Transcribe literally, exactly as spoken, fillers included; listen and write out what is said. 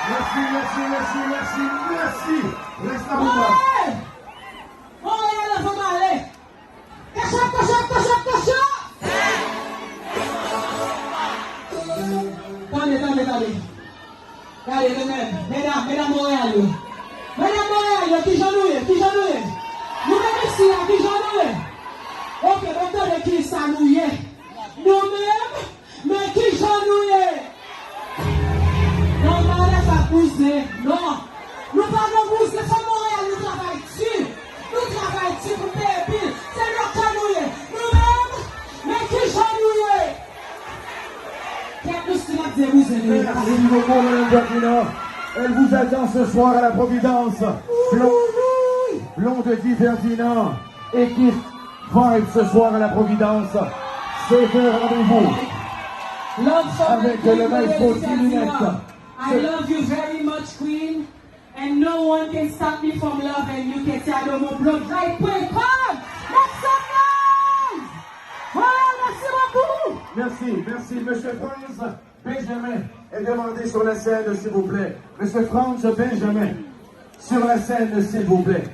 Mèsi, mèsi, mèsi, mèsi, mèsi. Rès la pou mwen. Hey! Bon, Royal, fò m ale. Kachòt, kachòt, kachòt, kachòt! Tande, tande, tande. Gade, gade, medam, medam Monreyal yo. Medam Monreyal yo, kijan nou ye? Kijan nou ye? Nou menm isi a, kijan nou ye? Oke, bon, tande kisa nou ye. Nou menm, men kijan nou ye? Non, pa lè sa bouzen, non. Nou pa nan bouzen, se Monreyal nou travay di. Nou travay di pou peye bil. Se doktè nou ye. Nou menm, men kijan nou ye? Kèt nou si n ap di bouzen nou ye. Merci beaucoup, Madame Ferdinand. Elle vous attend ce soir à la Providence. Blon-, Blondedy Ferdinand, équipe Vibe ce soir à la Providence. Sept heures, rendez-vous avec le maestro T-Lunette. I love you very much, Queen. And no one can stop me from loving you, Ketia Domo, Blondedy point com. Make some noise! Voilà, merci beaucoup! Merci, merci. Monsieur Frantz Benjamin est demandé sur la scène, s'il vous plaît. Monsieur Frantz Benjamin, sur la scène, s'il vous plaît.